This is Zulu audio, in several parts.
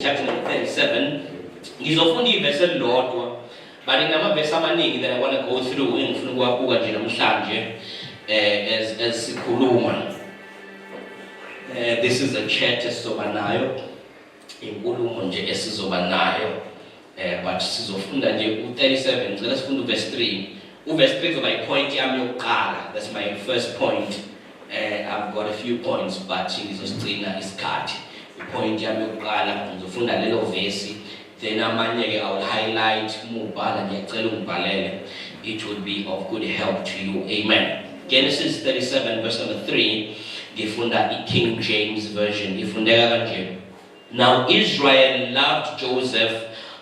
Chapter number 37. Ngizofunda ivesi elilodwa, but nginamavesi amaningi that I want to go through, engifuna ukuwabuka nje namhlanje as sikhuluma. This is a chat esizoba nayo, inkulumo nje esizoba nayo, but sizofunda nje u-37. Ngicela sifunde uverse 3. Uverse 3 kuzoba i-point yami yokuqala. That's my first point. I've got a few points, but ngizosigcina isikhathi. I-point yami yokuqala, ngizofunda lelo vesi, then amanye-ke I will highlight. Uma ubhala, ngiyacela ungibhalele, it will be of good help to you. Amen. Genesis 37 verse number 3. Ngifunda i-King James Version. Ifundeka kanje: "Now Israel loved Joseph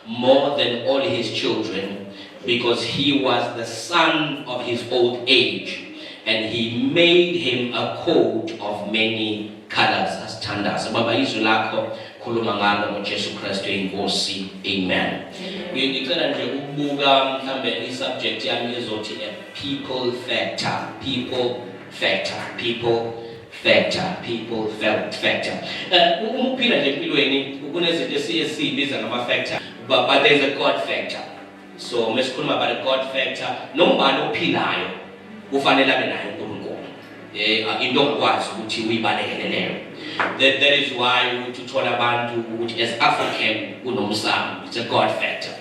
more than all his children, because he was the son of his old age, and he made him a coat of many colors." Asithandaze. Baba, izwi lakho, khuluma ngalo ngoJesu Kristu inkosi. Amen. Ngicela nje ukubuka mhlambe i-subject yami ezothi a people factor, people factor, people factor, people factor. Uma uphila nje empilweni, kunezinto esiyibiza ngama-factor, but there's a God factor. So mesikhuluma about a God factor, noma ubani ophilayo kufanele abe naye uNkulunkulu. Into ongakwazi ukuthi uyibalekele leyo. That is why ukuthi uthola abantu ukuthi as African kunomsamo, it's a God factor.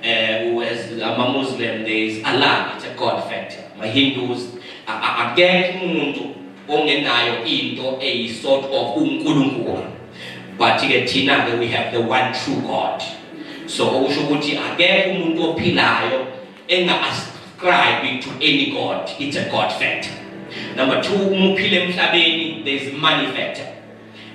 As ama Muslim there is Allah, it's a God factor. Ma Hindus, akekho umuntu ongenayo into eyi sort of uNkulunkulu. But ke thina ke we have the one true God. So okusho ukuthi akekho umuntu ophilayo enga ascribe to any god. It's a God factor. Number 2, uma uphila emhlabeni, there is money factor.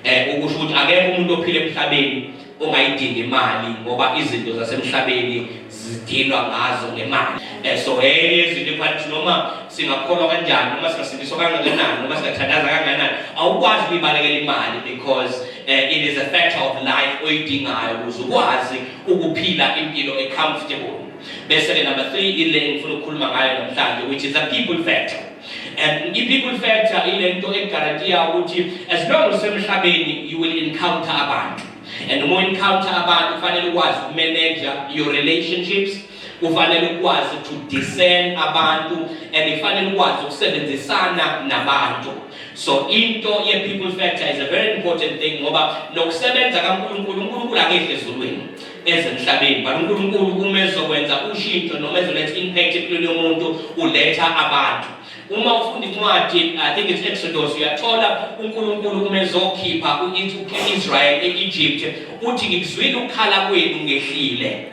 Ukusho ukuthi akekho umuntu ophila emhlabeni ongayidingi imali, ngoba izinto zasemhlabeni zidilwa ngazo ngemali. So enye izinto ekufanele ukuthi noma singakholwa kanjani, noma singasindiswa kangakanani, noma singathandaza kangakanani, awukwazi ukuyibalekela imali, because it is a factor of life oyidingayo ukuze ukwazi ukuphila impilo e-comfortable. Bese-ke number 3, ile engifuna ukukhuluma ngayo namhlanje, which is a people factor. And i-people factor ile nto eguaranteeya ukuthi as long as usemhlabeni, you will encounter abantu, and uma encounter abantu, kufanele ukwazi ukumanage your relationships, kufanele ukwazi to discern abantu, and kufanele ukwazi ukusebenzisana nabantu. So into ye-people factor is a very important thing, ngoba nokusebenza kaNkulunkulu, uNkulunkulu akehli ezulwini ezemhlabeni, but uNkulunkulu uma ezokwenza ushintsho noma ezoletha impact empilweni yomuntu, uletha abantu. Uma ufunda incwadi, I think it's Exodus, uyathola uNkulunkulu uma ezokhipha u-Israel e-Egypt, uthi, "Ngikuzwile ukukhala kwenu, ngehlile."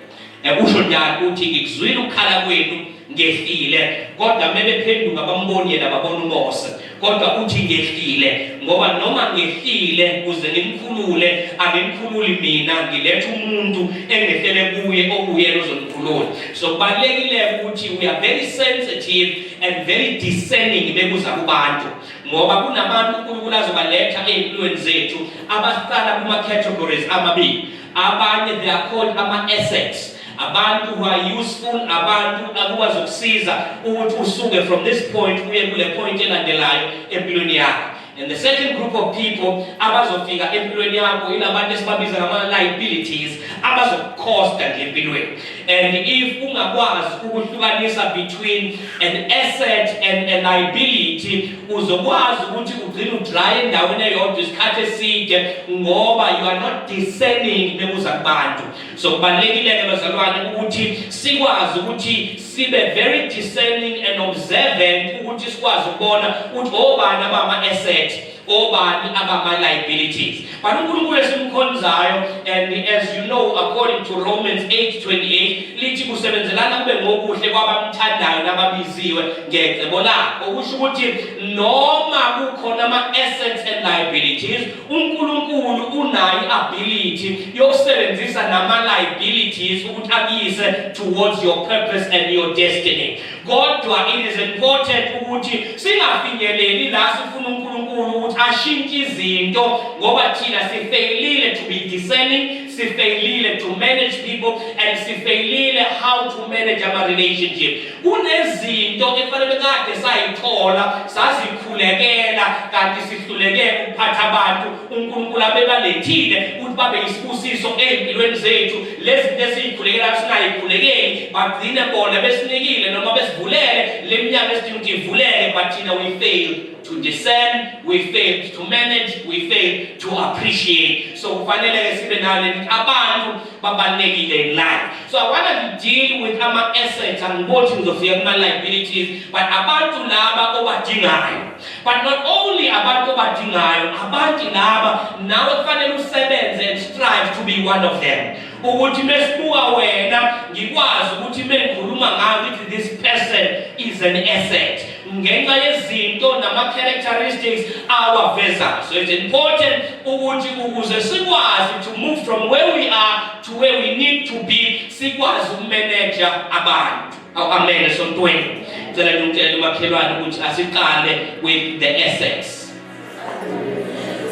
Usho njalo, uthi, "Ngikuzwile ukukhala kwenu, ngehlile." Kodwa mebephenduka, bamboni yena, babona uMose. Kodwa uthi, "Ngehlile, ngoba noma ngehlile kuze ngimkhulule, angimkhululi mina, ngiletha umuntu engehlele kuye okuyena ozonikhulula." So kubalulekile ukuthi we are very sensitive and very discerning bekuza kubantu, ngoba kunabantu uNkulunkulu azobaletha ey'mpilweni zethu abaqala kuma-categories amabili. Abanye, they are called ama-assets, abantu who are useful, abantu akukwazi ukusiza ukuthi usuke from this point uye kule point elandelayo empilweni yakho. And the second group of people abazofika empilweni yakho ilabantu esibabiza ngama-liabilities, abazokukhosta nje empilweni. And if ungakwazi ukuhlukanisa between an asset and a liability, uzokwazi ukuthi ugcine udry endaweni eyodwa isikhathi eside, ngoba you are not discerning bekuza kubantu. So kubalulekile-ke, bazalwane, ukuthi sikwazi ukuthi sibe very discerning and observant, ukuthi sikwazi ukubona ukuthi obani abama-asset, obani abama-liabilities. But uNkulunkulu esimkhonzayo, and as you know, according to Romans 8:28, lithi kusebenzelana kube ngokuhle kwabamthandayo nababiziwe ngecebo lakhe. Okusho ukuthi noma kukhona ama-assets and liabilities, uNkulunkulu unayo i-ability yokusebenzisa nama-liabilities ukuthi akuyise towards your purpose and your destiny. Kodwa it is important ukuthi singafinyeleli la sifuna uNkulunkulu ukuthi ashintshe izinto, ngoba thina sifailile to be discerning, sifailile to manage people, and sifailile how to manage ama-relationship. Kunezinto ekufanele kade sayithola, sazikhulekela, kanti sihluleke ukuphatha abantu uNkulunkulu abebalethile ukuthi. ukuthi babe yisibusiso ey'mpilweni zethu. Lezi zinto esiyikhulekelayo singayikhulekeli, bagcine bona besinikile noma besivulele le minyango esidinga ukuthi ivuleke, but thina we failed to discern, we failed to manage, we failed to appreciate. So kufanele-ke sibe nayo le abantu babalulekile in life. So I want to deal with ama-assets. Angiboni ukuthi ngizofika kuma-liabilities, but abantu laba obadingayo. But not only abantu obadingayo, abantu laba nawe kufanele usebenze and strive to be one of them. Ukuthi mesibuka wena ngikwazi ukuthi mengikhuluma ngayo ngithi this person is an asset ngenxa yezinto nama-characteristics awavezayo. So it's important ukuthi ukuze sikwazi to move from where we are to where we need to be, sikwazi ukumeneja abantu. Awu, amen esontweni. Cela ngimtshele umakhelwane ukuthi asiqale with the assets.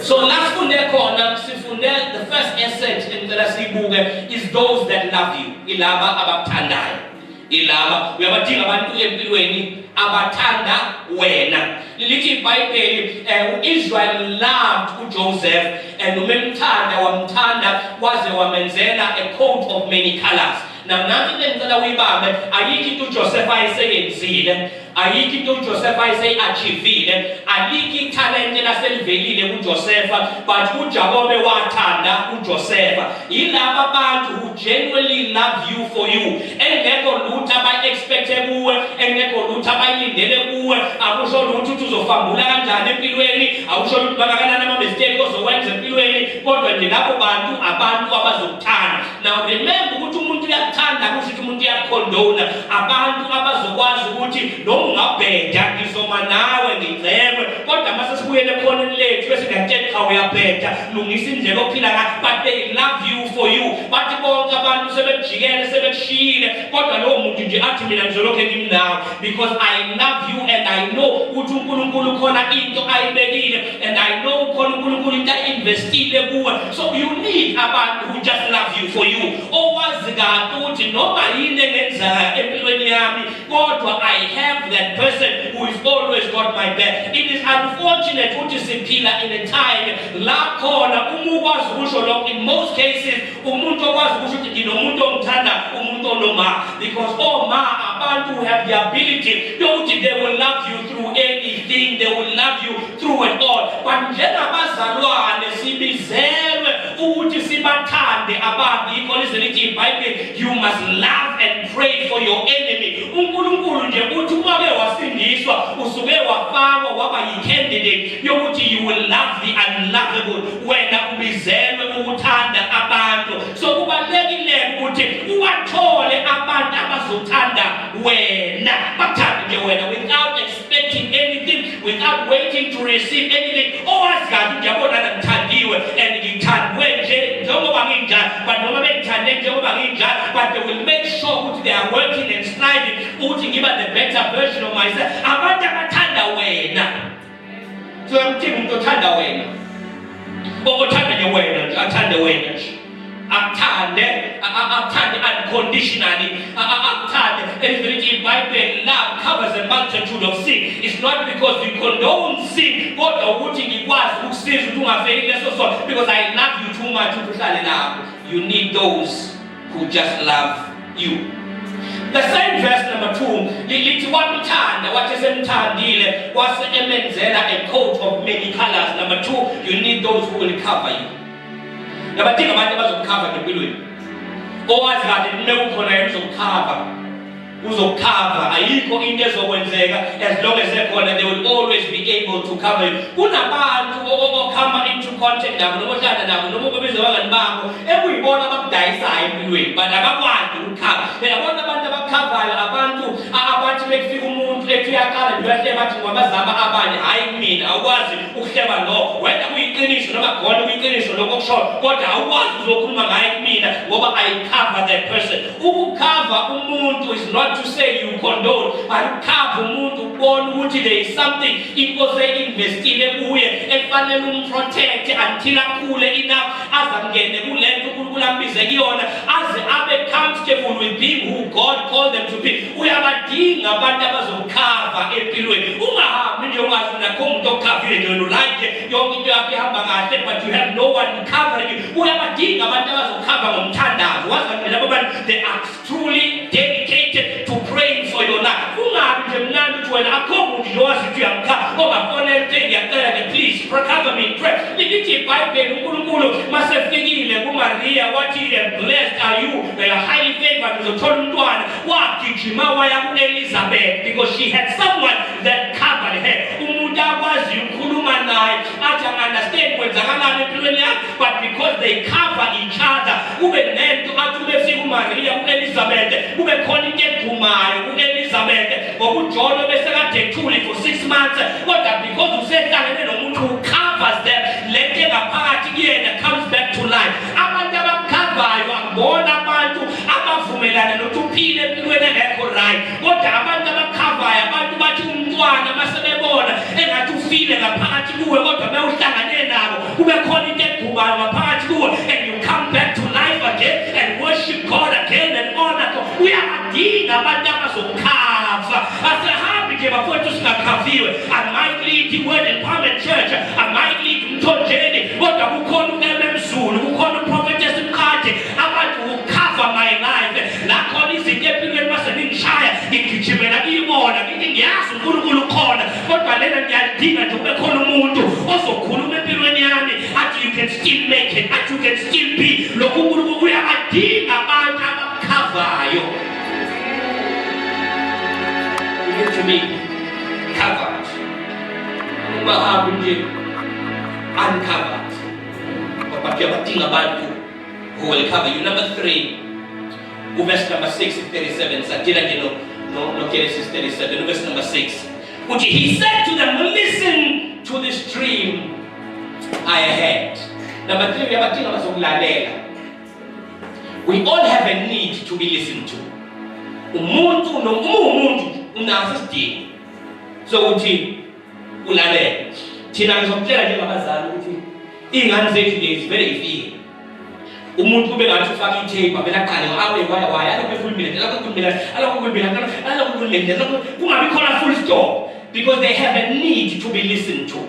So la sifunde khona, sifunde the first asset engicela siyibuke is those that love you, ilaba abakuthandayo. Ilaba uyabadinga abantu empilweni abathanda wena. Lithi iBhayibheli uIsrael loved uJoseph, and uma emthanda wamthanda waze wamenzela a coat of many colors. Now nanti into engicela uyibambe: ayikho into uJoseph ayeseyenzile, ayikho into uJoseph ayeseyi-achievile, alikho ithalente laselivelile kuJosepha, but uJakobe wathanda uJosepha. Yilaba bantu who genuinely love you for you, engekho lutho abayi-expecte kuwe, engekho lutho abayilindele kuwe. Akusho lutho ukuthi uzofambula kanjani empilweni, akusho lutho bangakanani ama-mistake ozowenza empilweni, kodwa nje labo bantu abantu abazokuthanda. Now remember ukuthi umuntu uyakuthanda kusho ukuthi umuntu uyakukhondona. Abantu abazokwazi ukuthi noma ungabheda ngizoma nawe ngigcekwe, kodwa mase sibuyele ekhoneni lethu bese ngiyakutshela, cha, uyabheda, lungisa indlela ophila ngayo. But they love you for you. Bathi bonke abantu sebekujikele, sebekushiyile, kodwa lowo muntu nje athi mina ngizolokhu ngimnawe because I love you and I know ukuthi uNkulunkulu khona into ayibekile and I know khona uNkulunkulu into ayi-investile kuwe. So you need abantu who just love you for you, owazi kahle ukuthi noma yini engenzeka empilweni yami, kodwa I have that person who is always got my back. It is unfortunate ukuthi siphila in a time la khona uma ukwazi ukusho lokho, in most cases umuntu okwazi ukusho ukuthi nginomuntu ongithanda, umuntu onoma, because oma abantu who have the ability yokuthi they will love you through anything, they will love you through it all. But njengabazalwane sibizelwe ukuthi sibathande abantu. Yikho lize lithi iBhayibheli, you must love and pray for your enemy. UNkulunkulu nje uthi uma ke wasindiswa usuke wafakwa waba yi-candidate yokuthi you will love the unlovable. Wena ubizelwe ukuthanda abantu, so kubalulekile ukuthi ubathole abantu abazothanda wena, bakuthande nje wena without expecting anything, without waiting to receive anything. Owazi kahle ukuthi yabona ngithandiwe and ngithandwe nje njengoba nginjalo, but noma bengithande njengoba nginjalo, but they will make sure ukuthi they are working and striving ukuthi ngiba the better version of myself. Abantu abathanda wena. So uyamdinga umuntu othanda wena, othanda nje wena nje, athande wena nje, akuthande, akuthande unconditionally, akuthande. Elithi iBhayibheli, love covers a multitude of sin. It's not because we condone sin, kodwa ukuthi ngikwazi ukukusiza ukuthi ungafeli kuleso sono because I love you too much ukuthi uhlale lapho. You need those who just love you. The same verse number 2 lithi wamthanda, wathi esemthandile wase emenzela a coat of many colors. Number 2, you need those who will cover you. Yabadinga abantu abazokukhava empilweni, owazi kahle uma kukhona yena uzokukhava, uzokukhava, ayikho into ezokwenzeka. As long as ekhona, they will always be able to cover you. Kunabantu o-come into contact nabo noma ohlala nabo noma ubabiza abangani bakho ekuyibona abakudayisayo empilweni, but abakwazi ukukhava. Uyabona abantu abakhavayo, abantu abathi bekufika umuntu ethi uyaqala nje uyahleba, bathi ngwabazama abanye, hhayi kumina. Awukwazi ukuhleba lo wena kuyiqiniso noma khona kuyiqiniso lokho okushoyo, kodwa awukwazi uzokhuluma ngaye kumina ngoba I cover that person. Ukukhava umuntu is not to say you condone, but ukukhava umuntu ukubona ukuthi there is something inkosi e-investile kuye efanele umprotect until akhule enough aze angene kule nto uNkulunkulu ambize kuyona, aze abe comfortable with being who God called them to be. Uyabadinga abantu abazokukhava empilweni. Ungahambi nje ungazi nakho umuntu okukhavile nje, wena ulike yonke into yakho ihamba kahle, but you have no one covering you. Uyabadinga abantu abazokhava ngomthandazo. Wazi ukuthi labo bantu, they are truly dedicated to praying for your life. Ungabi nje mnandi ukuthi wena akho muntu nje owazi ukuthi uyamkhava, ongafonela uthi, "Ngiyacela nje, please cover me in prayer." Lithi iBhayibheli, uNkulunkulu masefikile kuMaria wathi, "Blessed are you, you are highly favored, uzothola umntwana." Wagijima waya ku-Elizabeth because she had someone that covered her, umuntu akwaziyo ukukhuluma naye athi, "Angi-understand kwenzakalani empilweni yakho," but because they cover each other, kube nento athi ubefika uMaria ku-Elizabeth, kube khona into egumayo ku-Elizabeth, ngoba uJohn besekade ethule for 6 months, kodwa because usehlangene nomuntu who covers them, lento engaphakathi kuyena comes back to life. Abantu abakhavayo akubona abantu abavumelana nokuthi uphile empilweni engekho right, kodwa abantu abakhavayo, abantu bathi umntwana masebebona engathi ufile ngaphakathi kuwe, kodwa bewuhlangane nabo kube khona into egumayo ngaphakathi kuwe and you come back to life again and worship God again and honor God. Uyabadinga abantu abazokhava. Asihambi nje, bafowethu, singakhaviwe. I might lead i-Word Empowerment Church, I might lead Mthonjeni, kodwa kukhona uMM Zulu, kukhona uProphetess Mkhathi, abantu who cover my life. La khona izinto empilweni mase ningishaya, ngigijimela kuyibona, ngithi ngiyazi uNkulunkulu ukhona, kodwa lena ngiyalidinga nje kube khona umuntu ozokhuluma empilweni yami athi, "You can still make it," athi, "You can still be lokhu." UNkulunkulu uyabadinga abantu abakhavayo. You need to be covered. Ungahambi nje uncovered, but uyabadinga abantu who will cover you. Number 3, uverse number 6, 37. Sadila nje no Genesis 37, verse number 6 uthi, he said to them, "Listen to this dream I had." Number 3, uyabadinga abazokulalela. We all have a need to be listened to. Umuntu noma umuntu unaso isidingo sokuthi ulalele. Thina ngizokutshela njengabazali ukuthi iy'ngane zethu nje is very ifike umuntu kube ngathi ufake itape, avele aqale awe waya waya, alokhu ekhulumile, alokhu ekhulumile, alokhu ekhulumile, alokhu ekhulumile, alokhu kungabi khona full stop, because they have a need to be listened to.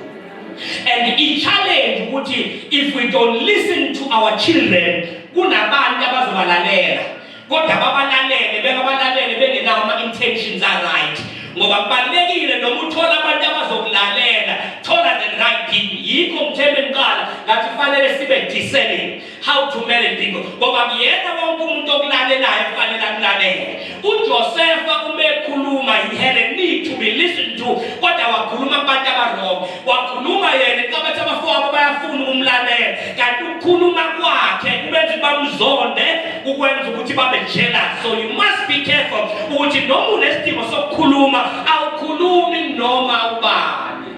And i-challenge ukuthi if we don't listen to our children, kunabantu abazobalalela, kodwa babalalele bengabalalele bengenawo ama-intentions a-right, ngoba kubalulekile noma uthola abantu abazokulalela, thola the right people. Yikho ngithembe ngiqala ngathi fanele sibe discerning how to manage people, ngoba kuyena wonke umuntu okulalelayo kufanele akulalele. UJosefa uma ekhuluma, he had a need to be listened to, kodwa wakhuluma kubantu aba-wrong. Wakhuluma yena ecabathi abafowabo bayafuna ukumlalela, kanti ukukhuluma kwakhe kubenza ukuthi bamzonde, kukwenza ukuthi babe jealous. So you must be careful ukuthi noma unesidingo sokukhuluma, awukhulumi noma ubani.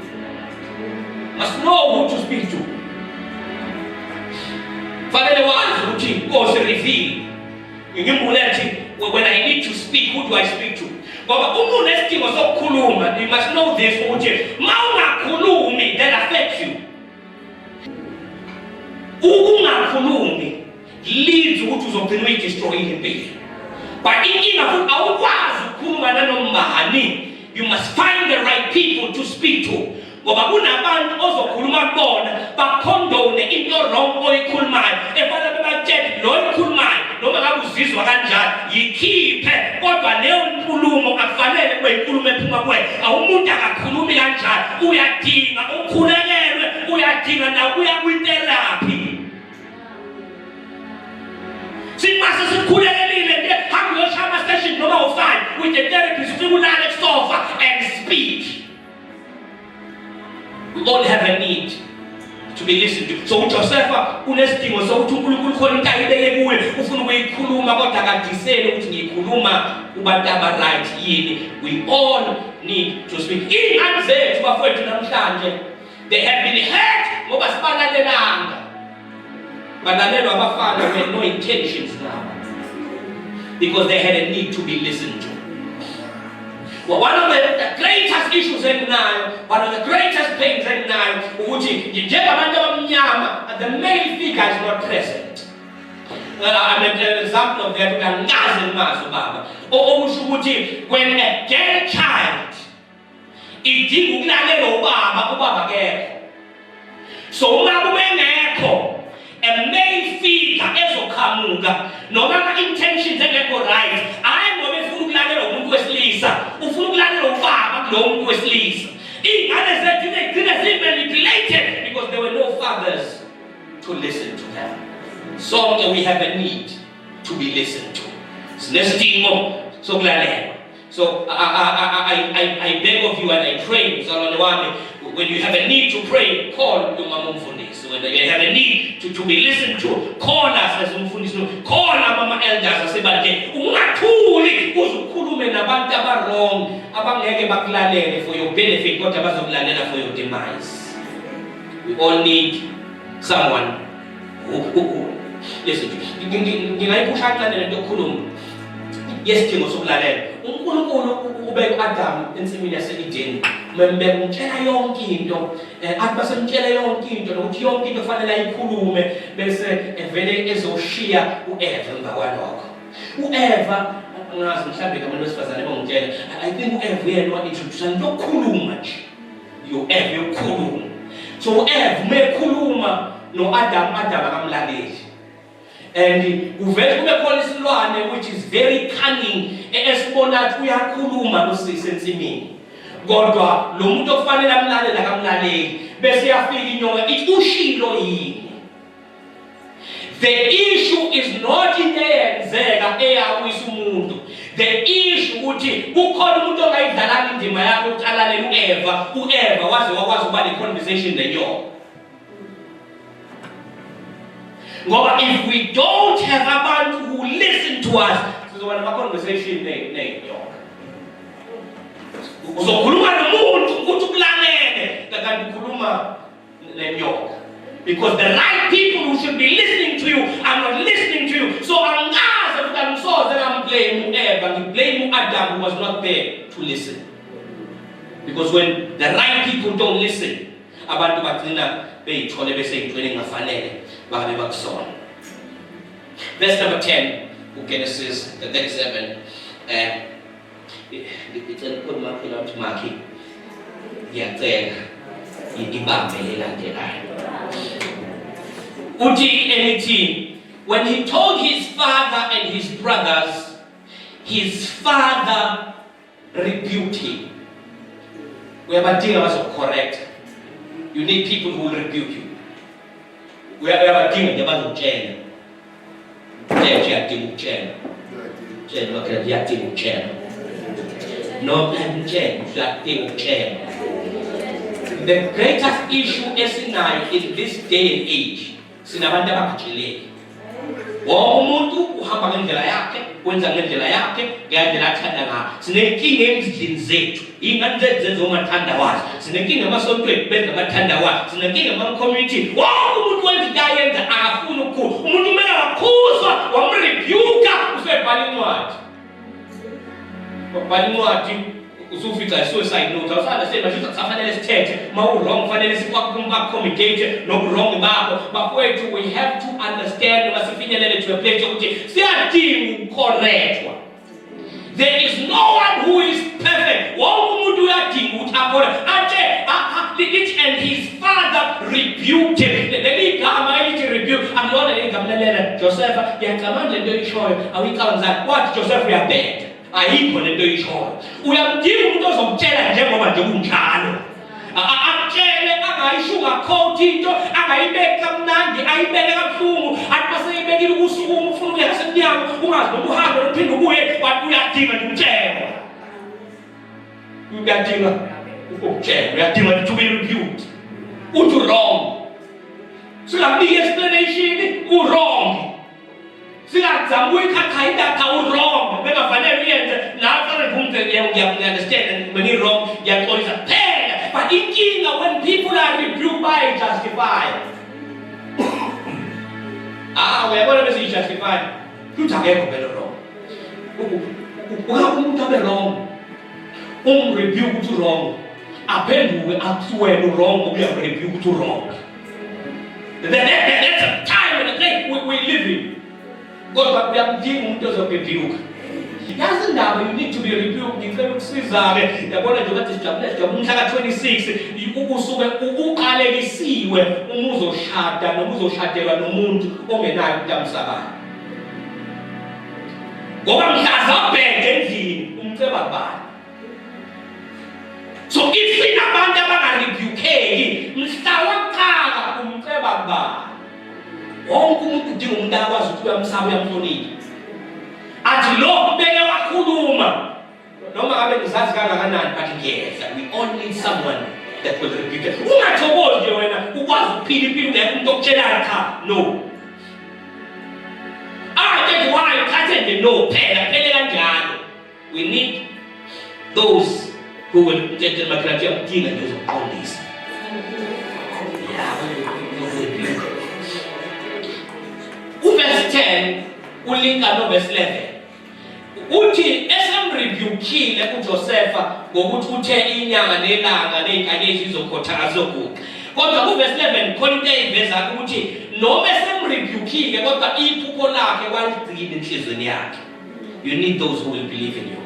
Must know who to speak to. Fanele wazi ukuthi, Nkosi, reveal, ngimbulethi, when I need to speak, who do I speak to? Ngoba uma unesidingo sokukhuluma, you must know this, ukuthi ma ungakhulumi, that affects you. Ukungakhulumi leads ukuthi uzogcina uyidestroyile impilo. But inkinga futhi awukwazi ukukhuluma nanombani. You must find the right people to speak to, ngoba kunabantu ozokhuluma kubona bacondone into wrong oyikhulumayo, efana bebatshele lo oyikhulumayo noma ngabe uzizwa kanjani, yikhiphe, kodwa leyo nkulumo akufanele kube inkulumo ephuma kuwena. Awumuntu akakhulumi kanjani. Uyadinga ukhulekelwe, uyadinga nakuya kwitherapy. Simase sikhulekelile nje, hambe uyoshaya ama-session noma u-5 with the therapist, ufike ulale kusofa and speak. We all have a need to be listened to. So uJosepha unesidingo sokuthi uNkulunkulu khona into ayibeke kuye, ufuna ukuyikhuluma, kodwa akadiscerne ukuthi ngiyikhuluma kubantu aba-right yini. We all need to speak. Iy'ngane zethu, bafowethu, namhlanje they have been hurt ngoba sibalalelanga, balalelwa abafana with no intentions now, because they had a need to be listened to. Well, one of the greatest issues enginayo, one of the greatest pains enginayo, ukuthi njengabantu abamnyama, the male figure is not present. I'm an example of that, ukuthi angikaze ngimazi ubaba. Okusho ukuthi when a girl child idinga ukulalela ubaba, ubaba akekho. So uma kubengekho a male figure ezoqhamuka, noma ama-intentions engekho right, hhayi ngoba efuna ukulalela umuntu wesilisa, ufuna ukulalela ubaba kulowo muntu wesilisa. Iy'ngane zethu zigcine zi-manipulated because there were no fathers to listen to them. Sonke we have a need to be listened to. Sinesidingo sokulalelwa. So I beg of you and I pray, mzalwane wami, when you have a need to pray, call umama umfundisi. When you have a need to be listened to, call us as umfundisi, call ama-elders asebandleni. Ungathuli uze ukhulume nabantu aba-wrong abangeke bakulalele for your benefit, kodwa bazokulalela for your demise. We all need someone who listen to. Ngingayiphusha kancane lento yokukhuluma yesidingo sokulalela. UNkulunkulu ubeka uAdam ensimini yase-Eden, membeka, umtshela yonke into, athi basemtshela yonke into nokuthi yonke into kufanele ayikhulume, bese evele ezoshiya uEva. Emva kwalokho uEva, angazi, mhlawumbe abantu besifazane bangitshela, I think uEva uyena wa-introduce into yokukhuluma nje, yo-Eva yokukhuluma. So u-Eva uma ekhuluma no-Adam, Adam akamlaleli, and kuvele kube khona isilwane which is very cunning, esibona ukuthi uyakhuluma lo sisi ensimini, kodwa lo muntu okufanele amlalele akamlaleli. Bese yafika inyoka ithi, "Ushilo yini?" The issue is not into eyenzeka eyawisa umuntu. The issue ukuthi kukhona umuntu ongayidlalanga indima yakhe ukuthi alalele u-Eva. U-Eva waze wakwazi ukuba ne-conversation nenyoka. Ngoba if we don't have abantu who listen to us, sizoba nama-conversation ney'nyoka. Uzokhuluma nomuntu ukuthi ukulalele, kanti ukhuluma nenyoka. Because the right people who should be listening to you are not listening to you. So angaze futhi angisoze ngamblame u-Eva, ngiblame u-Adam who was not there to listen. Because when the right people don't listen, abantu bagcina beyithole beseyintweni engafanele bangabe bakusona. Verse number 10, uGenesis the 37. Ngicela ukukhona umakhela ukuthi, "Makhi, ngiyacela ibambe lelandelayo." Uthi elithi, "When he told his father and his brothers, his father rebuked him." Uyabadinga bazokucorrect. You need people who will rebuke you. Uyabadinga nje bazokutshela. Tshela, uyadinga ukutshela. Tshela makhelwane, uyadinga ukutshela. No, mtshela, uyadinga ukutshela. The greatest issue esinayo in this day and age, sinabantu abangatsheleki. Wonke umuntu uhamba ngendlela yakhe, wenza ngendlela yakhe, ngendlela athanda ngayo. Sinenkinga ezindlini zethu, iy'ngane zethu zenza umathanda wazo. Sinenkinga emasontweni, benza amathanda wazo. Sinenkinga ema-community, wonke umuntu wenza into ayenza, akafuni ukukhula. Umuntu kumele wakhuzwa, wamrebuka, usebhala incwadi, wabhala incwadi, usufica i-suicide note. Awusa-understand manje, kusafanele sithethe. Uma u-wrong, kufanele siku-accommodate nobu-wrong bakho. Bafowethu, we have to understand noma sifinyelele to a place yokuthi siyadinga ukucorrectwa. There is no one who is perfect. Wonke umuntu uyadinga ukuthi akhona atshe lithi, "And his father rebuked him." Leli gama elithi rebuke akulona leli gama lalela, "Joseph, ngiyacabanga lento oyishoyo awuyicabangizani." Wathi, "Joseph, uyabheda, ayikho lento oyishoyo." Uyamdinga umuntu ozokutshela njengoba nje kunjalo, akutshele, angayisugarcoat into, angayibeki kamnandi, ayibeke kabuhlungu, athi maseyibekile ukusukuma ufuna ukuya ngasemnyango, ungazi noma uhambe nophinde ubuye. Wathi uyadinga nje ukutshelwa, uyadinga ukutshelwa, uyadinga to be rebuked, uthi wrong, singakuniki explanation, u-wrong, singazama ukuyikhatha indaba, u-wrong, bengafanele uyenze. Nawe fanele ngumve, ngiya-understand, bengi-wrong, ngiyaxolisa phela. But inkinga, when people are rebuked, bayayi-justify. Ah, uyabona, bese yi-justify futhi akekho vele wrong. Ungabe umuntu abe wrong, umrebuke ukuthi wrong, aphenduke athi wena wrong ngoba uyamrebuke ukuthi wrong. That's a time and a place we live in. Kodwa uyamdinga umuntu ozoku-rebuke. Yazi indaba, you need to be rebuked. Ngicela ukusiza-ke, yabona nje kade sijabule, sijabule umhla ka-26, usuke uqalekisiwe uma uzoshada noma uzoshadelwa nomuntu ongenayo umntamsabane, ngoba mhla zabhede endlini umceba kubani? So if sinabantu abanga-rebukeki, mhla waqala umceba kubani? Wonke umuntu udinga umuntu akwazi ukuthi uyamsaba, uyamhlonipha, athi lo beke wakhuluma noma ngabe ngizazi kangakanani, but ngiyehla. We all need someone that will rebuke us. Ungathokozi nje wena ukwazi ukuphila impilo ungekho umuntu okutshelayo cha, no. Ah, nje why uthathe nje no, phela phele kanjalo. We need those who will mtshele makhelwane, uyamdinga nje uzokuqondisa. Yeah, uzoku-rebuke. Uverse 10 ulinka noverse 11. Uthi esemrebukile uJosepha ngokuthi uthe inyanga nelanga nezinkanyezi izokhotha, azoguqa. Kodwa kuverse 11 khona into eyiveza ukuthi noma esemrebukile, kodwa iphupho lakhe waligcina enhliziyweni yakhe. You need those who will believe in you.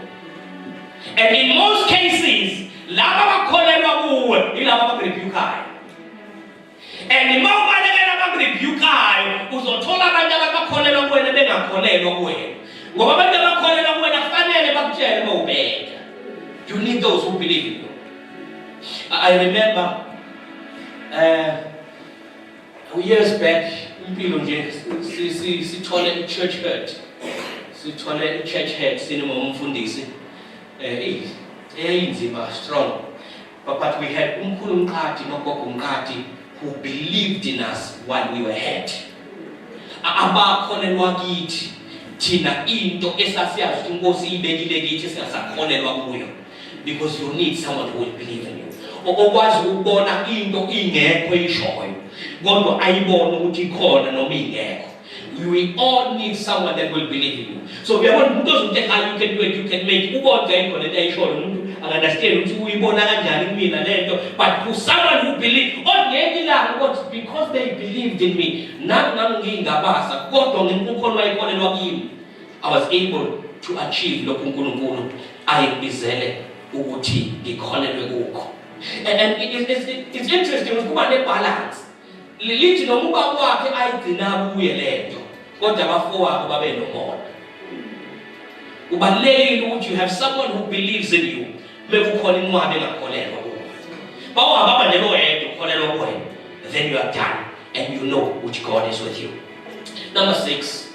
And in most cases, laba abakholelwa kuwe yilaba abakurebukayo. And uma ubalekela abakurebukayo, uzothola abantu abakholelwa kuwena bengakholelwa kuwena, ngoba abantu abakholelwa kuwena kufanele bakutshele uma ubheka. You need those who believe in you. I remember years back, impilo nje, sithole i-church hurt, sithole i-church hurt sinomfundisi, eyayinzima, strong, but we had umkhulu Mqadi nogogo Mqadi who believed in us while we were hurt, abakholelwa kithi thina into esasiyazi ukuthi inkosi ibekile kithi singasakholelwa kuyo, because you need someone who will believe in you, okwazi ukubona into ingekho eyishoyo kodwa ayibone ukuthi ikhona noma ingekho. We all need someone that will believe in you. So uyabona umuntu ozokuthi, "Ah, you can do it, you can make," ubona ayikho lento ayishoyo, umuntu aka-understand ukuthi uyibona kanjani kumina lento, but for someone who believe ongenye ilanga ukuthi because they believed in me, nami ngangingabasa, kodwa ngenkukholwa ayikholelwa kimi, I was able to achieve lokhu uNkulunkulu ayengibizele ukuthi ngikholelwe kukho. And it's interesting ukuthi kuba ne-balance. Lithi noma ubaba wakhe ayigcina kuye lento, kodwa abafowabo babe nomona. Kubalulekile ukuthi you have someone who believes in you mekukhona inqwaba engakholelwa kuwe. Bawungababa nje loyedwa ukholelwa kuwena, then you are done and you know which God is with you. Number 6,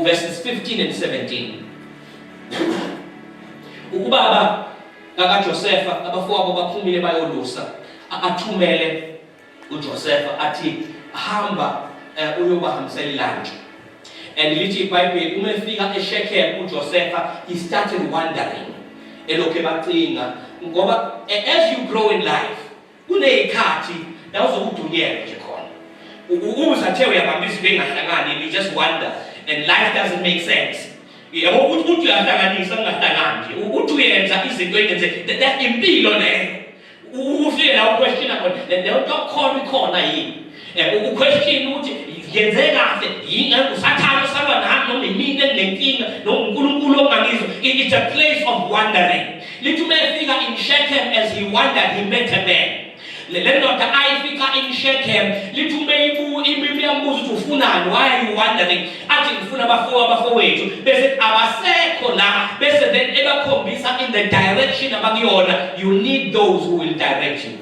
verses 15 and 17. Ukubaba kakaJosepha, abafowabo baphumile bayolusa, athumele uJosepha athi, "Hamba uyobahambisela ilunch." And lithi iBhayibheli uma efika eShechem uJosepha, he started wondering, elokhu ebacinga, ngoba as you grow in life kuneyikhathi la uzokudunyelwa nje khona, uzathe uyabamba izinto engahlangani. You just wonder and life doesn't make sense. Yabo, ukuthi uthi uyahlanganisa kungahlangani nje, uthi uyenza izinto engenze that impilo leyo, ufike la uquestiona khona leyo nto khona ikhona yini, uquestion ukuthi ngenze kahle yini, usathane osalwa nami noma imina enginenkinga noma uNkulunkulu ongangizwa. It's a place of wondering. Lithi uma efika in Shechem, as he wondered, he met a man. Le ndoda ayifika in Shechem, lithi uma iyambuza ukuthi, "Ufunani? Why are you wondering?" Athi, "Ngifuna abafowethu." Bese abasekho la, bese then ebakhombisa in the direction abakuyona. You need those who will direct you.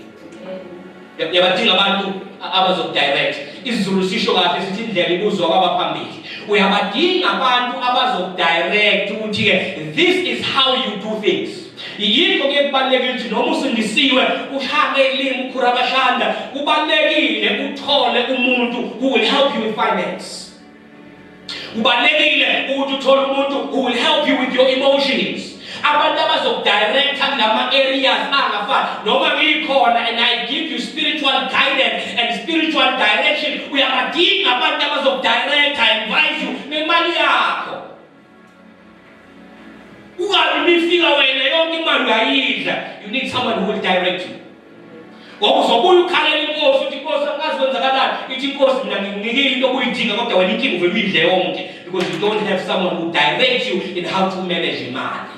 Yabadinga abantu abazokudirect. IsiZulu sisho kahle, sithi indlela ibuzwa kwabaphambili. Uyabadinga abantu abazokudirect ukuthi-ke this is how you do things. Yikho kuye kubalulekile ukuthi noma usindisiwe, ushame ilimi ukhurabashanda, kubalulekile uthole umuntu who will help you with finance. Kubalulekile ukuthi uthole umuntu who will help you with your emotions, abantu abazokudirecta kulama areas angafani noma ngikhona and I give you spiritual guidance and spiritual direction. Uyabadinga abantu abazokudirecta, advise you ngemali yakho. Ungabi mifika wena yonke imali uyayidla. You need someone who will direct you, ngoba uzobuya ukhalela inkosi uthi, "Inkosi, angazi kwenzakalani." Ithi inkosi, "Mina ngikunikile into obuyidinga, kodwa wena inkinga uvele uyidle yonke." because you don't have someone who directs you in how to manage imali.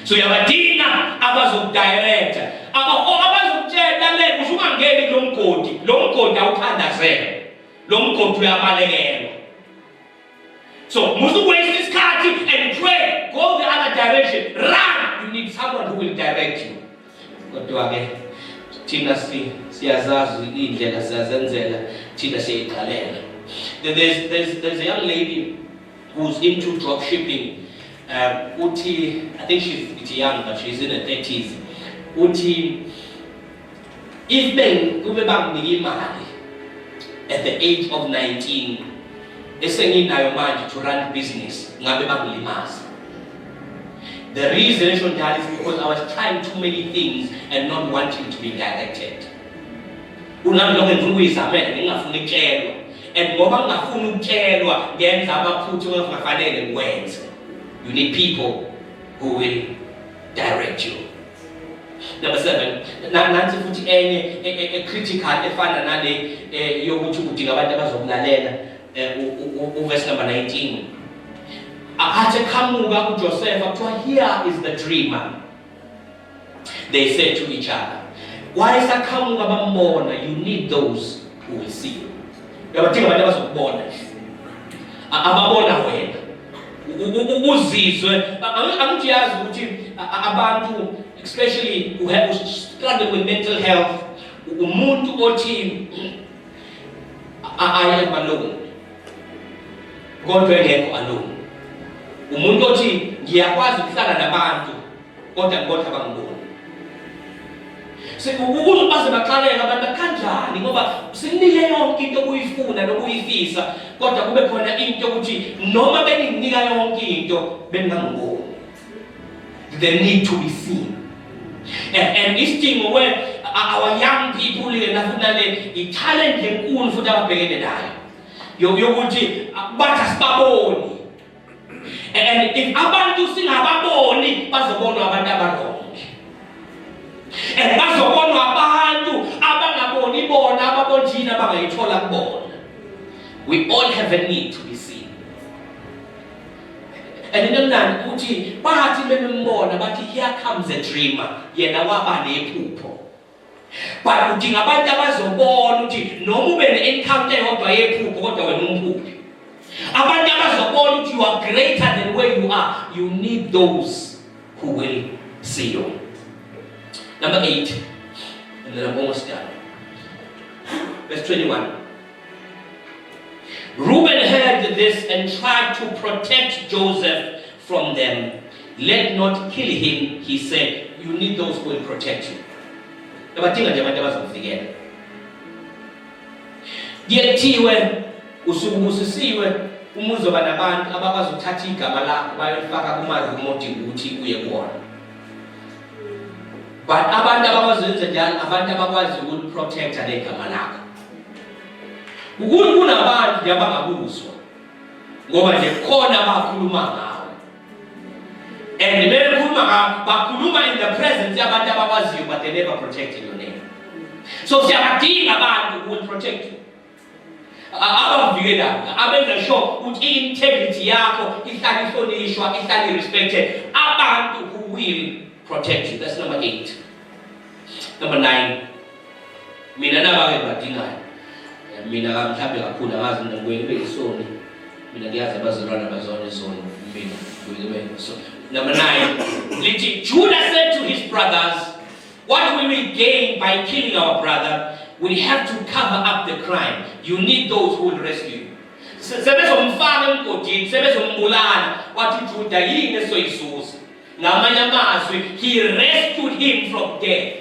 So uyabadinga abazokudirecta, abazokutshela le kusho ungangeni kulo mgodi, lo mgodi awuthandazele, lo mgodi uyabalekelwa. So musu waste isikhathi and pray, go the other direction, run. You need someone who will direct you. Kodwa ke thina siyazazi iy'ndlela, siyazenzela thina, siyayiqalela. There's a young lady who's into drop shipping. Uthi, I think she's it's young, but she's in her 30s. Uthi if ben kube banginika imali at the age of 19 esenginayo manje to run business, ngabe bangilimaza. The reason esho njalo is because I was trying too many things and not wanting to be directed. Unami lokho ngifuna ukuyizamela, ngingafuni ukutshelwa, and ngoba ngingafuni ukutshelwa ngenza amaphutha okungafanele ngiwenze. You need people who will direct you. Number 7, nansi futhi enye e-critical efana nale yokuthi udinga abantu abazokulalela. Uverse number 19, athi eqhamuka uJoseph, kuthiwa, "Here is the dreamer," they said to each other. Wayesaqhamuka, bambona. You need those who will see you. Uyabadinga abantu abazokubona, ababona wena, uzizwe. Angithi yazi ukuthi abantu, especially who struggle with mental health, umuntu othi, "I am alone," kodwa engekho alone. Umuntu othi, "Ngiyakwazi ukuhlala nabantu," kodwa abangiboni. Ukuze baze baxakeke abantu, kanjani, ngoba sinike yonke into obuyifuna nobuyifisa, kodwa kube khona into ukuthi noma benginika yonke into bengangiboni. They need to be seen. And isidingo where our young people yena futhi nale i-challenge enkulu futhi ababhekene nayo yokuthi bathi asibaboni, and if abantu singababoni, bazobonwa abantu abawrong and bazobonwa abantu abangaboni bona, ababonjini abangayithola kubona. We all have a need to be seen. And into emnandi ukuthi bathi bembona bathi, "Here comes a dreamer." Yena waba nephupho, but udinga abantu abazobona ukuthi noma ube ne-encounter eyodwa yephupho, kodwa wena umphuphi. Abantu abazobona ukuthi you are greater than where you are. You need those who will see you. Number 8, and then I'm almost done. Verse 21. Reuben heard this and tried to protect Joseph from them. "Let not kill him," he said. You need those who will protect you. Abadinga nje abantu abazokuvikela. Kuye kuthiwe usukubusisiwe uma uzoba nabantu abakwazi ukuthatha igama lakho bayolifaka kuma-room odinga ukuthi uye kuwona. But abantu abakwazi ukwenza njalo, abantu abakwazi ukuliprotecta legama lakho. Ukuthi kunabantu nje abangabuzwa ngoba nje khona abakhuluma ngawe, and bekhuluma ngawe, bakhuluma in the presence yabantu abakwaziyo, but they never protected your name. So siyabadinga abantu who will protect you, abakuvikelayo, abenza sure ukuthi i-integrity yakho ihlale ihlonishwa, ihlale i-respected. Abantu who will protect you. That's number 8. Number 9, mina naba-ke ngibadingayo. Mina mhlawumbe kakhulu angazi, mina ngibuye ngibe isoni. Mina ngiyazi abazalwane bazona izoni, mina ngibuye ngibe so. Number 9 lithi, "Judah said to his brothers, 'What will we gain by killing our brother? We have to cover up the crime.'" You need those who will rescue you. Sebezomfaka emgodini, sebezombulala, wathi uJuda, "Yini esizoyizuza?" Ngamanye amazwi, he rescued him from death.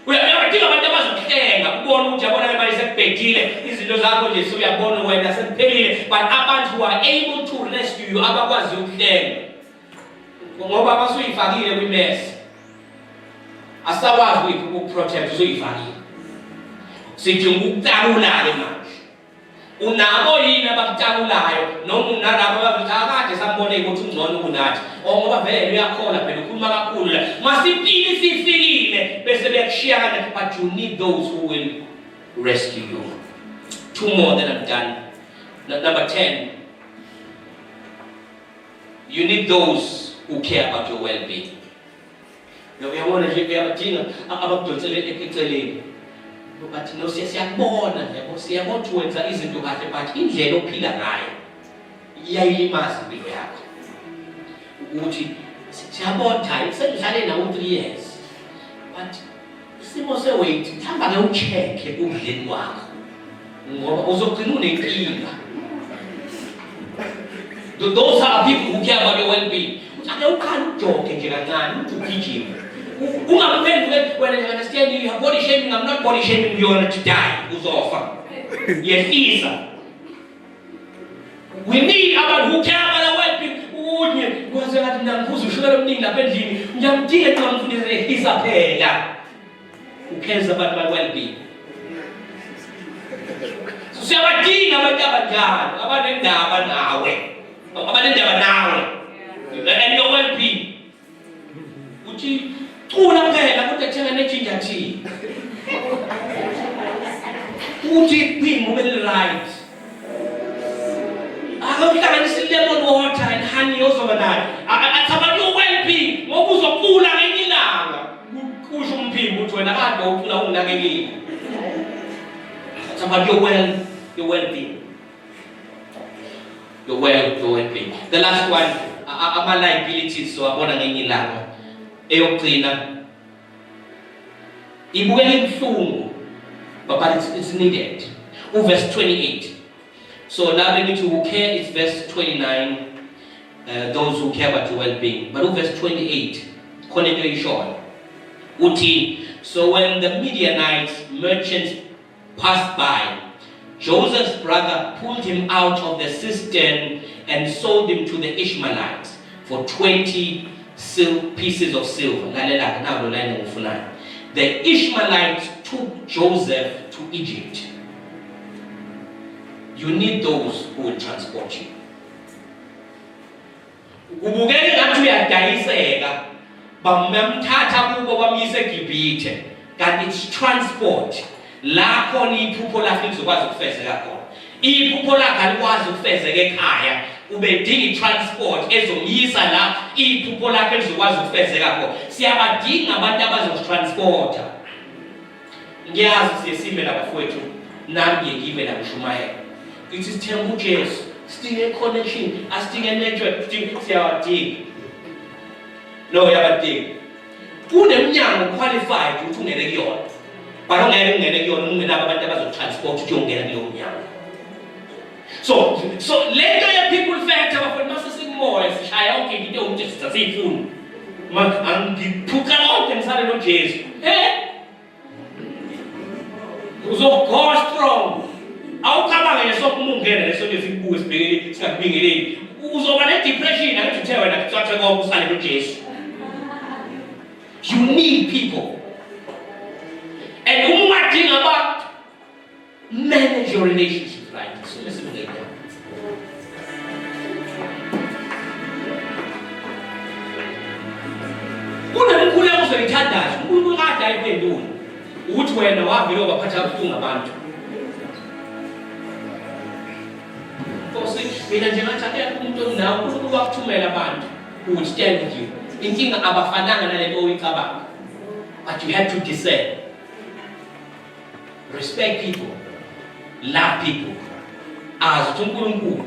Uyabadinga abantu abazokuhlenga, ubone ukuthi yabona manje sekubhedile izinto zakho nje, suyabona wena sekuphelile, but abantu who are able to rescue you, abakwazi ukuhlenga, ngoba basuyifakile kwimess, asakwazi ukuprotect, usuyifakile. Sidinga ukutakula-ke manje. Unabo yini abakutakulayo, noma unalabo abathi akade sambone ukuthi ungcono kunathi, o ngoba vele uyakhola phela, ukhuluma kakhulu la masipili sifikile, bese beyakushiya kanje. But you need those who will rescue you. Two more, then I'm done. Number 10. You need those who care about your well-being. Uyabona nje uyabadinga abakudonsele eceleni. But no, siyakubona, yabo, siyabona ukuthi wenza izinto kahle, but indlela ophila ngayo iyayilimaza impilo yakho. Ukuthi siyabona hayi sengihlale nawo 3 years. But isimo se-weight mhlawumbe ake ucheck-e ekudleni kwakho ngoba uzogcina unenkinga. Those are people who care about your well-being. Uthi ake uqale ujoge nje kancane, uthi ugijime. Ungakuphenduli wena, you understand, you have body shaming. I'm not body shaming, you're going to die. Uzofa. Yehlisa. We need abantu who care about our well-being. Unye kwaze ngathi mina ngiphuza ushukela omningi lapha endlini. Ngiyamdinga ngingamfundisa, yehlisa phela. Who cares about my well-being? So siyabadinga abantu abanjalo, abanendaba nawe. Abanendaba nawe. And your well-being. Uthi cula phela kodwa thenga ne-ginger tea. Uthi iphimbo beli-right. Ake uhlanganise i-lemon water and honey ozoba nayo. Athi abantu your well-being ngoba uzocula ngenye ilanga. Kusho umphimbo uthi wena kade ucula unginakekile. It's about your well-being. Your well-being. The last one, ama-liabilities wabona ngenye ilanga. Eyokugcina ibukeka ibuhlungu, but it's needed. Uverse 28. So now bengithi who care is verse 29, those who care about your well-being. But uverse 28, khona into eyishoyo. Uthi, so when the Midianites merchants passed by, Joseph's brother pulled him out of the cistern and sold him to the Ishmaelites for 20 pieces of silver. Lalela now lo line engifunayo. The Ishmaelites took Joseph to Egypt. You need those who will transport you. Ubukeke ngathi uyadayiseka, bamthatha kubo bamyisa eGibhithe, kanti it's transport la khona iphupho lakhe lizokwazi ukufezeka khona. Iphupho lakhe alikwazi ukufezeka ekhaya, ubedinga i-transport ezomyisa la iphupho lakhe lizokwazi ukufezeka khona. Siyabadinga abantu abazositransporta. Ngiyazi siye sime labafowethu, nami ngiye ngime la ngishumayela, ngithi sithemba uJesu, sidinge i-connection, asidinge network, sidinge, siyawadinga. No, uyabadinga. Kuneminyango qualified ukuthi ungene kuyona, but ungeke ungene kuyona ungenabo abantu abazotransport ukuthi uyongena kuleyo mnyango. So lento ye-people factor, bafowethu, mase sikumoya sishaya yonke into ewuJesu, sasiyifuni. Ma angiphuca konke ngisale noJesu. Uzogo strong. Awucabange nje sonke uma ungena leso nto sikubuke sibhekele singakubingeleli. Uzoba ne-depression angithi uthe wena kuthathwe konke usale noJesu. You need people. And uma ungadinga abantu, manage your relationship right. So listen to that. Kunemkhuleko uzoyithandaza, uNkulunkulu kade ayiphendula. Ukuthi wena wavele wabaphatha kabuhlungu abantu. Nkosi, mina nje ngathi akekho umuntu onawo, uNkulunkulu wakuthumela abantu who would stand with you. Inkinga abafananga nalento oyicabanga. But you have to discern. Respect people. Love people. Azi ukuthi uNkulunkulu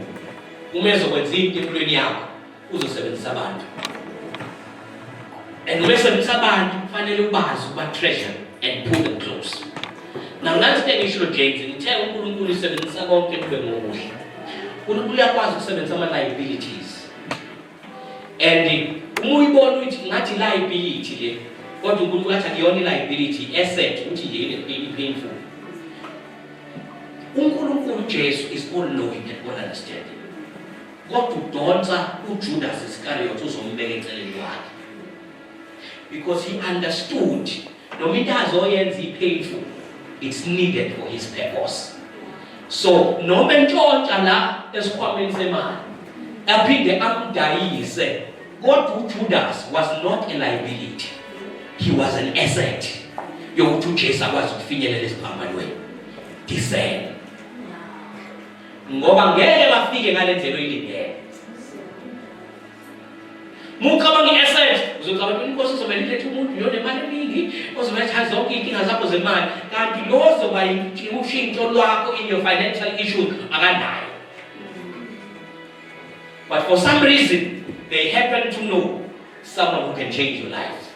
uma ezokwenza into empilweni yakho uzosebenzisa abantu. And uma esebenzisa abantu kufanele ubazi ukuba treasure and pull them close. Now nansi into engisho, James, ngithe uNkulunkulu usebenzisa konke kube ngokuhle. uNkulunkulu uyakwazi ukusebenzisa ama liabilities. And uma uyibona ukuthi ngathi liability le, kodwa uNkulunkulu athi akuyona i-liability, asset, ukuthi nje i-painful. UNkulunkulu Jesu is all knowing and all understanding. Kodwa udonsa uJudas Iscariot uzombeka eceleni kwakhe. Because he understood noma into azoyenza i-painful, it's needed for his purpose. So noma entshontsha la esikhwameni semali aphinde amdayise, kodwa uJudas was not a liability, he was an asset yokuthi uJesu akwazi ukufinyelela esiphambanweni. Discern, ngoba ngeke bafike ngale ndlela oyilindele. Mucabanga i-asset, uzocabanga inkosi izovele ilethe umuntu yonemali eningi ozoletha zonke iy'nkinga zakho zemali, kanti lo ozoba ushintsho lwakho in your financial issues akanayo. But for some reason they happen to know someone who can change your life.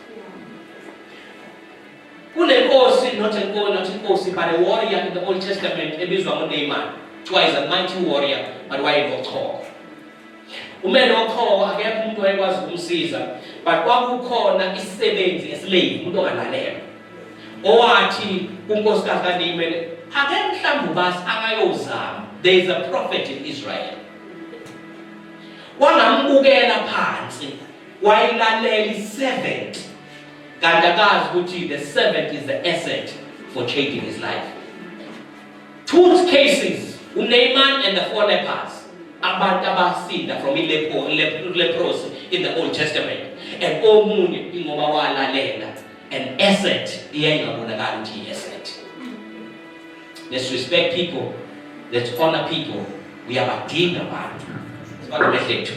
Kunenkosi, not inkosi, not inkosi, but a warrior in the Old Testament ebizwa ngoNaaman. Kuthiwa is a mighty warrior, but wayenochoko. Uma enochoko, akekho umuntu wayekwazi ukumsiza, but kwakukhona isisebenzi, eslave, umuntu ongalalelwa, owathi kunkosikazi kaNaaman, "Ake mhlawumbe ubasi akayozama, there is a prophet in Israel." Wangambukela phansi, wayilalela iservant, kanti akazi ukuthi the servant is the asset for changing his life. Two cases, uNaaman and the four lepers, abantu abasinda from leprosy in the Old Testament, and omunye ingoba walalela an asset iyayingabonakali ukuthi i-asset. Let's respect people, let's honor people. Uyabadinga abantu, sibake mehlethu.